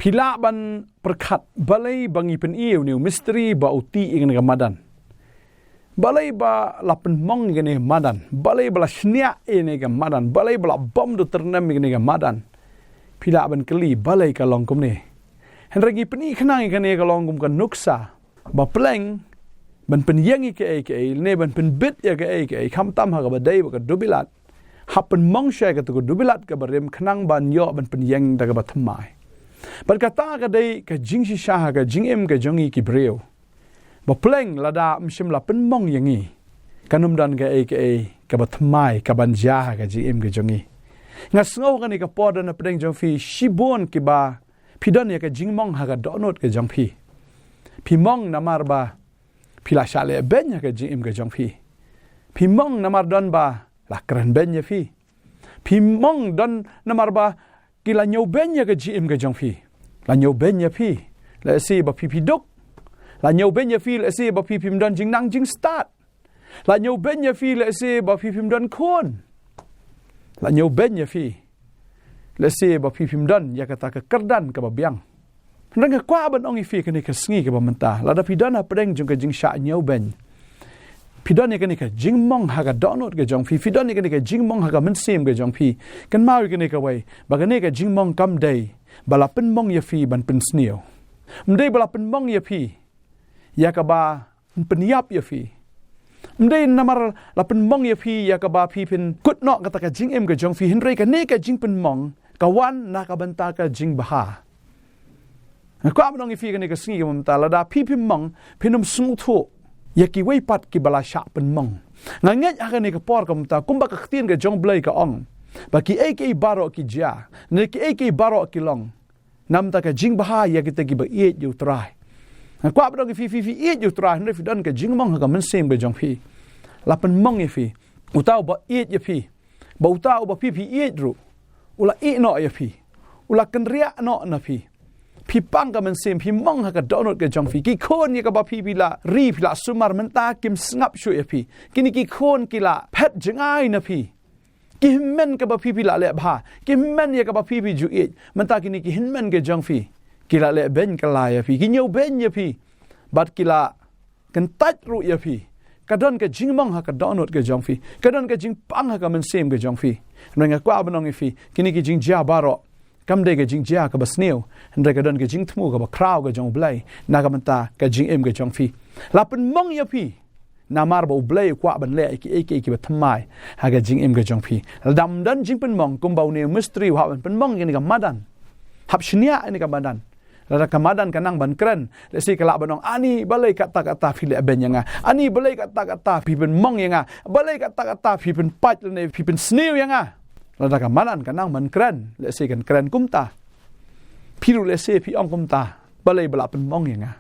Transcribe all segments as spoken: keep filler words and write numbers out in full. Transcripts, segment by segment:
Ki lah ban pyrkhat, balei ba ngi pyni ïa une u mistri ba u tih ïa kane ka madan? Balei ba la pynmong ïa kane ka madan? Balei ba la shniah ïa kane ka madan? Balei ba la bom da u tyrnem ïa kane ka madan? Phi lah ban kylli balei ka long kumne. Hynrei ngi pyni khnang ïa kane ka long kum ka nuksa ba pleng ban pynïeng ïa kaei kaei, ne ban pynbit ïa kaei kaei, khamtam ha kaba dei bad ka dubilat. Hap pynmong shai kata ka dubilat kaba rim khnang ban ïoh ban pynïeng da kaba thymmai. Bad kata ka dei ka jingshisha ha ka jingim ka jong ngi ki briew. Ba pleng lada ym shym la pynmong ïa ngi, kan ym don kaei kaei kaba thymmai kaban jia ha ka jingim ka jong ngi. Nga sngew kane ka por don hapdeng jong phi shibun kiba phi don ïa ka jingmong ha ka dohnud ka jong phi. Phi mong namar ba phi la shah leh beiñ ha ka jingim ka jong phi. Phi mong namar don ba la kren beiñ ïa phi. Phi mong don namar ba ki la ñiew beiñ ïa ka jingim ka jong phi. La ñiew beiñ ïa phi lehse ba phi phi duk. La ñiew beiñ ïa phi lehse ba phi phim don jingnang jingstad. La ñiew beiñ ïa phi lehse ba phi phim don khun. La ñiew beiñ ïa phi lehse ba phi phim don ïa kata ka kyrdan kaba biang. Hynrei nga kwah ban ong ïa phi kane ka sngi kaba mynta, lada phi don hapdeng jong ka jingshah ñiew beiñ, phi don ïa kane ka jingmong ha ka dohnud ka jong phi, phi don ïa kane ka jingmong ha ka mynsiem ka jong phi, kynmaw ïa kane kawei, ba kane ka jingmong kam dei ba la pynmong ïa phi ban pynsniew. Ym dei ba la pynmong ïa phi ïa kaba pynïap ïa phi. Ym dei namar la pynmong ïa phi ïa kaba phi pynkut noh kata ka jingim ka jong phi, hynrei kane ka jingpynmong ka wan na ka bynta ka jingbha. Nga kwah ban ong ïa phi kane ka sngi kaba mynta, lada phi phim mong, phin ym sngewthuh ïa kiwei pat kiba la shah pynmong. Nga ngeit ha kane ka por kaba mynta, kumba ka ktien ka jong U Blei ka ong, ba kiei kiei baroh ki jia, ne kiei kiei baroh ki long namar ka jingbha ïa kita kiba ïeit ïa U Trai. Nga kwah ban ong ïa phi, phi, phi ïeit ïa U Trai, hynrei phi don ka jingmong ha ka mynsiem ka jong phi. La pynmong ïa phi. Uta uba ïeit ïa phi, bad uta uba phi phi ïeit ruh, u la ïeh noh ïa phi. U la kynriah noh na phi. Phi pang ka mynsiem, phi mong ha ka dohnud ka jong phi. Ki khun ïa kaba phi phi la ri, phi la sumar, mynta kim sngap shuh ïa phi. Kine ki khun ki la phet jngai na phi. Ki hynmen kaba phi phi la leh bha, ki hynmen ïa kaba phi phi ju ïeit, mynta kine ki hynmen ka jong phi ki la leh beiñ kylla ïa phi, ki ñiew beiñ ïa phi, bad ki la kyntait ruh ïa phi. Ka don ka jingmong ha ka dohnud ka jong phi, ka don ka jingpang ha ka mynsiem ka jong phi. Hynrei nga kwah ban ong ïa phi, kine ki jingjia baroh kam dei ka jingjia kaba sniew, hynrei ka don ka jingthmu kaba khraw ka jong U Blei na ka bynta ka jingim ka jong phi. La pynmong ïa phi namar ba U Blei u kwah ban leh ïa kiei kiei kiba thymmai ha ka jingim ka jong phi. Lada ym don jingpynmong, kumba une u mistri u hap ban pynmong ïa kane ka madan, hap shniah ïa kane ka madan. Lada ka madan ka nang ban kren, lehse ka lah ban ong, "Ani, balei katta katta phi leh beiñ ïa nga? Ani, balei katta katta phi pynmong ïa nga? Balei katta katta phi pynpait lane phi pynsniew ïa nga?" Lada ka madan ka nang ban kren, lehse kan kren kumta. Phi ruh lehse phi ong kumta, "Balei ba la pynmong ïa nga?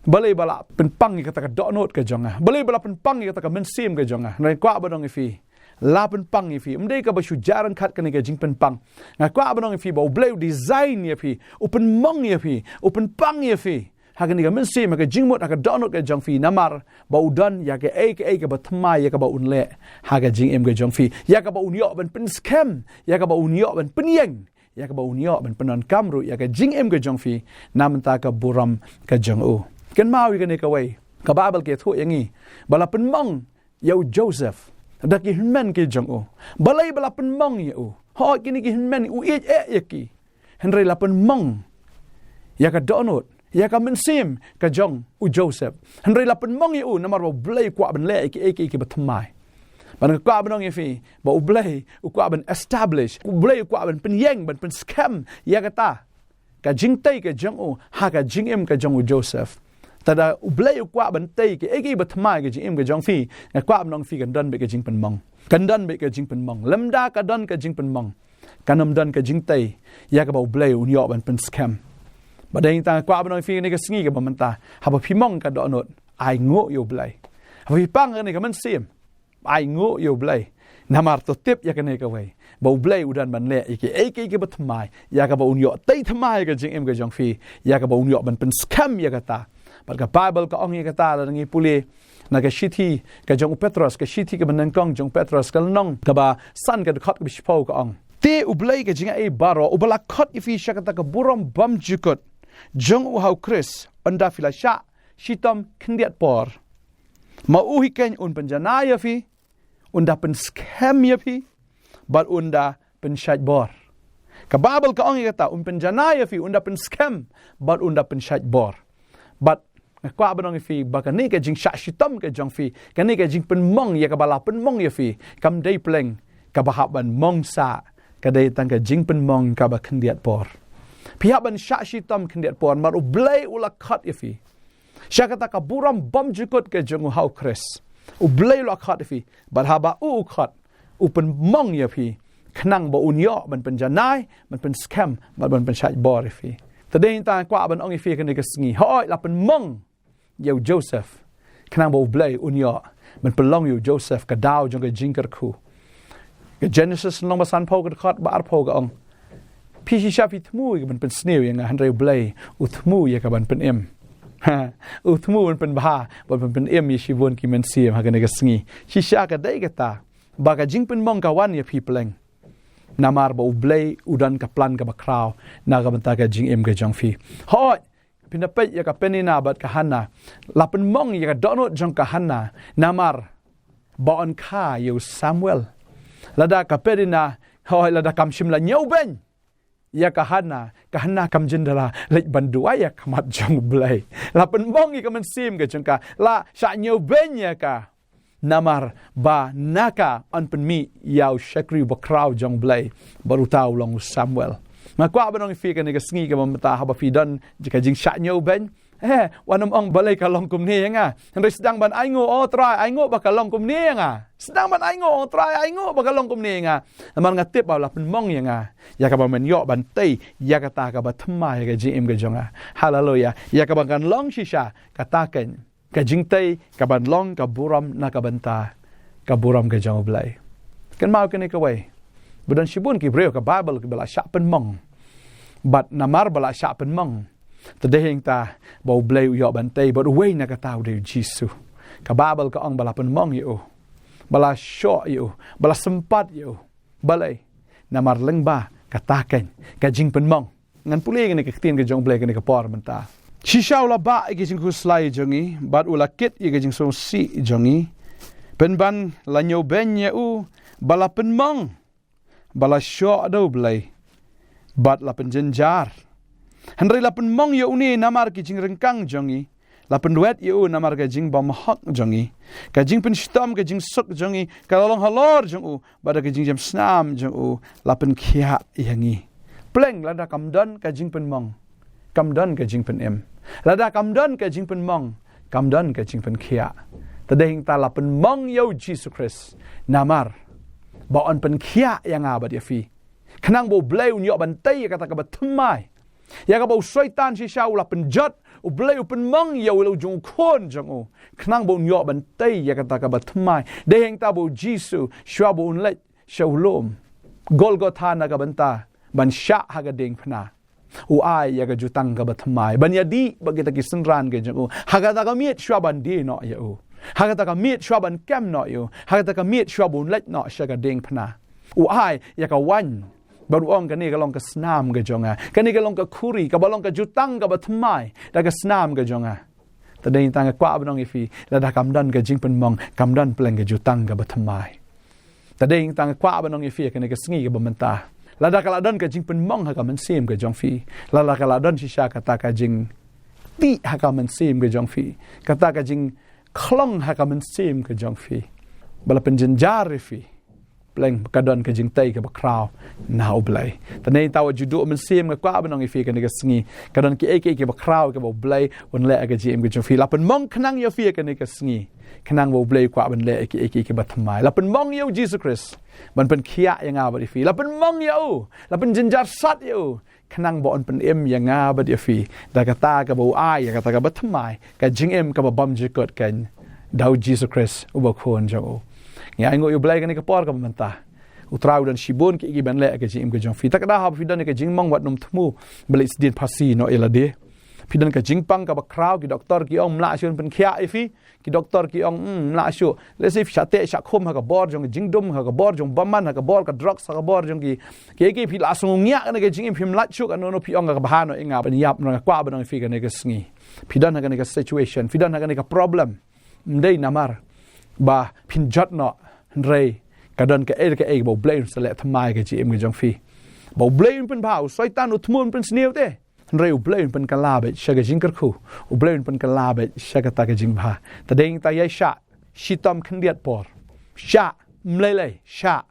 Balei ba la pynpang ïa kata ka dohnud ka jong nga? Balei ba la pynpang ïa kata ka mynsiem ka jong nga?" Nga kwah ban ong ïa phi, la pynpang ïa phi. Ym dei kaba shu jia ryngkat kane ka jingpynpang. Nga kwah ban ong ïa phi ba U Blei u design ïa phi, u pynmong ïa phi, u pynpang ïa phi ha kane ka mynsiem, ha ka jingmut, ha ka dohnud ka jong phi, namar ba u don ïa kaei kaei kaba thymmai ïa kaba un leh ha ka jingim ka jong phi, ïa kaba un ïoh ban pynskhem, ïa kaba un ïoh ban pynïeng, ïa kaba un ïoh ban pyndonkam ruh ïa ka jingim ka jong phi na bynta ka burom ka jong u. Kynmaw ïa kane kawei, ka Baibl ka ïathuh ïa ngi ba la pynmong ïa u Joseph da ki hynmen ki jong u. Balei ba la pynmong ïa u? Hooid, kine ki hynmen u ïeit eh ïa ki, hynrei la pynmong ïa ka dohnud, ïa ka mynsiem ka jong u Joseph. Hynrei la pynmong ïa u namar ba U Blei u kwah ban leh ïa kiei kiei kiba thymmai. Bad nga kwah ban ong ïa phi ba U Blei u kwah ban establish, U Blei u kwah ban pynïeng, ban pynskhem ïa kata ka jingtei ka jong u ha ka jingim ka jong u Joseph. Te da U Blei u kwah ban tei kiei kiei kiba thymmai ka jingim ka jong phi, nga kwah ban ong ïa phi, kan don beit ka jingpynmong. Kan don beit ka jingpynmong. Lymda ka don ka jingpynmong, kan ym don ka jingtei ïa kaba U Blei un ïoh ban pynskhem. Bad dei tang nga kwah ban ong ïa phi kane ka sngi kaba mynta, haba phi mong ka dohnud, ainguh ïa U Blei. Haba phi pang kane ka mynsiem, ainguh ïa U Blei. Namar to tip ïa kane kawei, ba U Blei u don ban leh ïa kiei kiei kiba thymmai, ïa kaba un ïoh tei thymmai ka jingim ka jong phi, ïa kaba un ïoh ban pynskhem ïa kata. Bad ka Baibl ka ong ïa kata, lada ngi pule na ka shithi ka jong u Petros, ka shithi kaba nyngkong jong u Petros, ka lynnong kaba san, ka dkhot kaba shiphew, ka ong, Te U Blei ka jingaiei baroh, uba la khot ïa phi sha kata ka burom bymjukut jong u ha u Khrist, ynda phi la shah shitom khyndiat por. Ma u hi keiñ un pynjanai ïa phi, un da pynskhem ïa phi, bad un da pynshait bor. Ka Baibl ka ong ïa kata, un pynjanai ïa phi, un da pynskhem, bad un da pynshait bor. Bad nga kwah ban ong ïa phi ba kane ka jingshah shitom ka jong phi, kane ka jingpynmong ïa kaba la pynmong ïa phi, kam dei pleng kaba hap ban mong sah, ka dei tang ka jingpynmong kaba khyndiat por. Phi hap ban shah shitom khyndiat por, namar U Blei u la khot ïa phi sha kata ka burom bymjukut ka jong u ha u Khrist. U Blei u la khot ïa phi, bad haba u u khot, u pynmong ïa phi, khnang ba un ïoh ban pynjanai, ban pynskhem, bad ban pynshait bor ïa phi. Te dei tang nga kwah ban ong ïa phi kane ka sngi, hooid, la pynmong ïa u Joseph, khnang ba U Blei un ïoh ban pynlong ïa u Joseph ka daw jong ka jingkyrkhu. Ka Genesis lynnong ba sanphew, ka dkhot ba arphew ka ong, phi shisha phi thmu ïa ka ban pynsniew ïa nga, hynrei U Blei u thmu ïa ka ban pynim. Ha, u thmu ban pynbha, ban pyn-, pynim ïa shibun ki mynsiem ha kane ka sngi. Shisha ka dei kata, ba ka jingpynmong ka wan ïa phi pleng, namar ba U Blei u don ka plan kaba khraw na ka bynta ka jingim ka jong phi. Hooid, phin da peit ïa ka Penina bad ka Hanna. La pynmong ïa ka dohnud jong ka Hanna, namar ba yn kha ïa u Samuel. Lada ka Penina, hooid, lada kam shym la ñiewbeiñ ïa ka Hanna, ka Hanna kam jin da la leit ban duwai ha khmat jong U Blei. La pynmong ïa ka mynsiem ka jong ka, la shah ñiewbeiñ ïa ka, namar ba na ka yn pynmih ïa u shakri bakhraw jong U Blei, bad uta u long u Samuel. Nga kwah ban ong ïa phi kane ka sngi kaba mynta, haba phi don ka jingshah ñiewbeiñ, eh, wat nym ong balei ka long kumne ïa nga. Hynrei sdang ban ainguh, O Trai, ainguh ba ka long kumne ïa nga. Sdang ban ainguh, O Trai, ainguh ba ka long kumne ïa nga. Namar nga tip ba la pynmong ïa nga ïa kaba men ïoh ban tei ïa kata kaba thymmai ha ka jingim ka jong nga. Haleluia. Ïa kaba kan long shisha kata keiñ ka jingtei kaban long ka burom na ka bynta ka burom ka jong U Blei. Kynmaw kane kawei, ba don shibun ki briew ha ka Baibl kiba la shah pynmong. Bad namar ba la shah pynmong, te dei hangta ba U Blei u ïoh ban tei, bad uwei na kata u dei u Jisu. Ka Baibl ka ong ba la pynmong ïa u, ba la shoh ïa u, ba la sympat ïa u. Balei? Namar lyngba kata keiñ ka jingpynmong. Ngan pule kane ka ktien ka jong U Blei kane ka por mynta. Shisha u la bah ïa ka jingkhuslai jong ngi, bad u la kit ïa ka jingsngewsih jong ngi. Pynban la ñiewbeiñ ïa u, ba la pynmong, ba la shoh da U Blei, bad la pynjynjar. Hynrei la pynmong ïa une namar ki jingryngkang jong ngi, la pynduwet ïa u namar ka jingbymhok jong ngi. Ka jingpynshitom ka jingsuk jong ngi ka la long halor jong u, bad da ka jingjemsnam jong u la pynkhiah ïa ngi. Pleng lada kam don ka jingpynmong, kam don ka jingpynim. Lada kam don ka jingpynmong, kam don ka jingpynkhiah. Te dei hangta la pynmong ïa u Jisu Khrist, namar ba yn pynkhiah ïa nga bad ïa phi, khnang ba U Blei un ïoh ban tei ïa kata kaba thymmai, ïa kaba u Soitan shisha u la pynjot. U Blei u pynmong ïa u la u jong u Khun jong u, khnang ba un ïoh ban tei ïa kata kaba thymmai. Dei hangta ba u Jisu, shuwa ba un leit sha u lum Golgotha na ka bynta ban shah ha ka diengphna, u ai ïa ka jutang kaba thymmai ban ïadih bad kita ki synran ki jong u. Ha kata ka miet shuwa ban die noh ïa u, ha kata ka miet shuwa ban kem noh ïa u, ha kata ka miet shuwa ba un leit noh sha ka diengphna, u ai ïa ka waiñ, bad u ong, kane ka long ka snam ka jong nga, kane ka long ka khuri kaba long ka jutang kaba thymmai da ka snam ka jong nga. Te dei tang nga kwah ban ong ïa phi, lada kam don ka jingpynmong, kam don pleng ka jutang kaba thymmai. Te dei tang nga kwah ban ong ïa phi ha kane ka sngi kaba mynta, lada ka la don ka jingpynmong ha ka mynsiem ka jong phi, lada ka la don shisha kata ka jingtih ha ka mynsiem ka jong phi, kata ka jingkhlong ha ka mynsiem ka jong phi, ba la pynjynjar ïa phi, pleng ka don ka jingtei kaba khraw na U Blei. Te dei tang wat ju duh mynsiem, nga kwah ban ong ïa phi ha kane ka sngi, ka don kiei kiei kiba khraw kaba U Blei un leh ha ka jingim ka jong phi. La pynmong khnang ïa phi ha kane ka sngi, khnang ba U Blei u kwah ban leh ïa kiei kiei kiba thymmai. La pynmong ïa u Jisu Khrist ban pynkhiah ïa nga bad ïa phi. La pynmong ïa u, la pynjynjar sat ïa u, khnang ba yn pynim ïa nga bad ïa phi da kata kaba u ai ïa kata kaba thymmai, ka jingim kaba bymjukut keiñ da u Jisu Khrist uba Khun jong u. Ngi ainguh ïa U Blei ha kane ka por kaba mynta. U Trai u don shibun kiei kiei ban leh ha ka jingim ka jong phi. Te kata haba phi don ïa ka jingmong, wat nym thmu ba leit sdien phasi noh ïa lade. Phi don ka jingpang kaba khraw, ki doktor ki ong ym lah shuh ban pynkhiah ïa phi. Ki doktor ki ong, hmm, ym lah shuh. Lehse phi shah teh shah khum ha ka bor jong ka jingdum, ha ka bor jong bymman, ha ka bor ka drugs, ha ka bor jong ki, ki, ki phi la sngew ngiah kane ka jingim, phim lah shuh, kano kano phi ong ka bha noh ïa nga ban ïap. Nga kwah ban ong ïa phi kane ka sngi, phi don ha kane ka situation, phi don ha kane ka problem, ym dei namar ba phin jot noh, hynrei ka don kaei kaei ba U Blei un sa leh thymmai ha ka jingim ka jong phi. Ba U Blei un pynbha, u Soitan u thmu un pynsniew te. Hynrei U Blei un pynkylla beit sha ka jingkyrkhu. U Blei un pynkylla beit sha kata ka jingbha. Te dei ngi ta ïai shah shitom khyndiat por. Shah, ym lei lei, shah.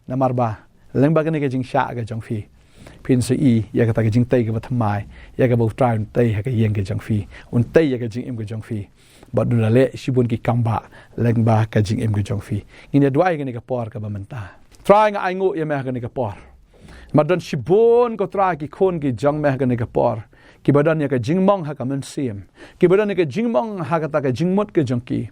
Namar ba lyngba kane ka jingshah ka jong phi, phin sa ïohi ïa kata ka jingtei kaba thymmai, ïa kaba U Trai un tei ha ka ïing ka jong phi, un tei ïa ka jingim ka jong phi. Bad un da leh shibun ki kam ba lyngba ka jingim ka jong phi. Ngin ïa duwai kane ka por kaba mynta. Trai, nga ainguh ïa me ha kane ka por. Namar don shibun, ko Trai, ki khun ki jong me ha kane ka por, kiba don ïa ka jingmong ha ka mynsiem, kiba don ïa ka jingmong ha kata ka jingmut ka jong ki,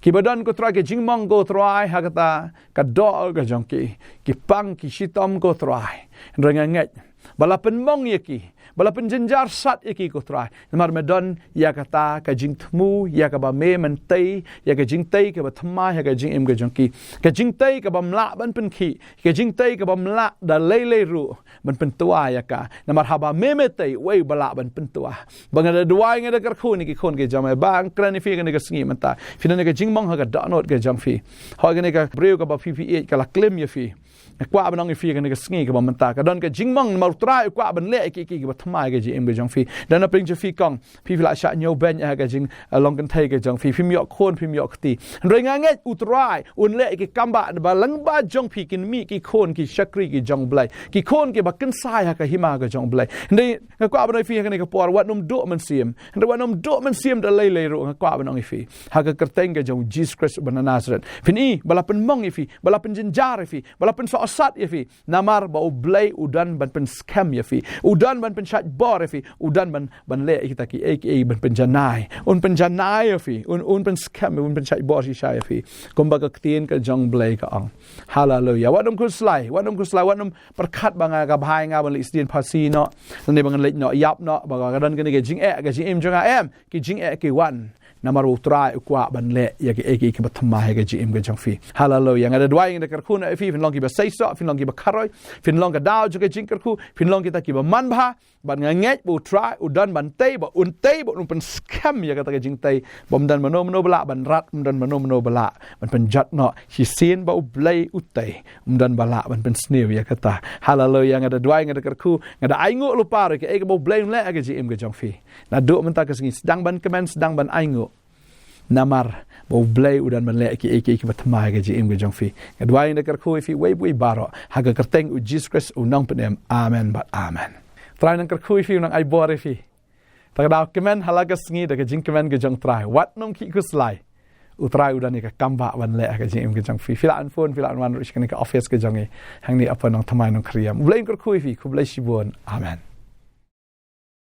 kiba don, ko Trai, ka jingmong, ko Trai, ha kata ka doh ka jong ki. Ki pang, ki shitom, ko Trai. Hynrei nga ngeit ba la pynmong ïa ki, ba la pynjynjar sat ïa ki, ko Trai, namar me don ïa kata ka jingthmu, ïa kaba me men tei, ïa ka jingtei kaba thymmai ha ka jingim ka jong ki. Ka jingtei kaba ym lah ban pynkhih, ka jingtei kaba ym lah da lei lei ruh ban pyntwa ïa ka. Namar haba me me tei, uei ba lah ban pyntwa? Ba nga da duwai, nga da kyrkhu ïa ki khun ki jong me, ba nga kren ïa phi kane ka sngi mynta. Phi don ïa ka jingmong ha ka dohnud ka jong phi. Hooid, kane ka briew kaba phi phi ïeit ka la klim ïa phi. Nga kwah ban ong ïa phi kane ka sngi kaba mynta, ka don ka jingmong namar U Trai u kwah ban leh ïa ki, ki, kiba thymmai ha ka jingim ka jong phi. Don na pdeng jong phi kong, phi phi la shah ñiewbeiñ ha ka jing, eh, long kynthei ka jong phi, phim ïoh khun, phim ïoh kti. Hynrei nga ngeit U Trai un leh ïa ki kam ba, ba lyngba jong phi kin mih ki khun ki shakri ki jong U Blei, ki khun kiba kynsai ha ka hima ka jong U Blei. Hynrei nga kwah ban ong ïa phi ha kane ka por, wat nym duh mynsiem. Hynrei wat nym duh mynsiem da lei lei ruh, nga kwah ban ong ïa phi, ha ka kyrteng ka jong U Jisu Khrist uba na Nasareth. Phin i ba la pynmong ïa phi, ba la pynjynjar ïa phi, ba la pynsohsat ïa phi. Namar ba U Blei u don ban pynskhem ïa phi, u don ban pynshait bor ïa phi, u don ban, ban leh ïa kita kiei kiei, ban pynjanai. Un pynjanai ïa phi, un, un pynskhem, un pynshait bor shisha ïa phi. Kumba ka ktien ka jong U Blei ka ong. Haleluia. Wat nym khuslai, wat nym khuslai, wat nym pyrkhat ba nga, ka bha ïa nga ban leit sdien phasi noh, lane ba ngan leit noh ïap noh, ba ka don kane ka jingeh ha ka jingim jong nga. Em, ki jingeh ki wan namar U Trai u kwah ban leh ïa kiei kiei kiba thymmai ha ka jingim ka jong phi. Haleluia. Nga da duwai, nga da kyrkhu na ïa phi, phin long kiba seisoh, phin long kiba kharoi, phin long ka daw jong ka jingkyrkhu, phin long kita kiba manbha. Bad nga ngeit ba U Trai u don ban tei, ba un tei, ba un pynskhem ïa kata ka jingtei, ba ym don mano mano ba lah ban rat, ym don mano mano ba lah ban pynjot noh. Shisien ba U Blei u tei, ym don ba lah ban pynsniew ïa kata. Haleluia. Nga da duwai, nga da kyrkhu, nga da ainguh lypa ruh ïa kaei kaba U Blei un leh ha ka jingim ka jong phi. Naduh mynta ka sngi, sdang ban kmen, sdang ban ainguh. Namar ba U Blei u don ban leh kiei kiei kiba thymmai ha ka jingim ka jong phi. Nga duwai, nga da kyrkhu ïa phi uwei pa uwei baroh ha ka kyrteng U Jisu Khrist u nongpynim. Amen bad amen. Trai un nang kyrkhu ïa phi, u nang ai bor ïa phi. Ta ka daw kmen ha la ka sngi da ka jingkmen ka jong U Trai. Wat nym khih khuslai. U Trai u don ïa ka kam ba ban leh ha ka jingim ka jong phi. Phi lah ban phone, phi lah ban wan ruh sha kane ka office ka jong ngi hangne ha Upper Nongthymmai, Nongkrem. U Blei un kyrkhu ïa phi. Khublei shibun. Amen.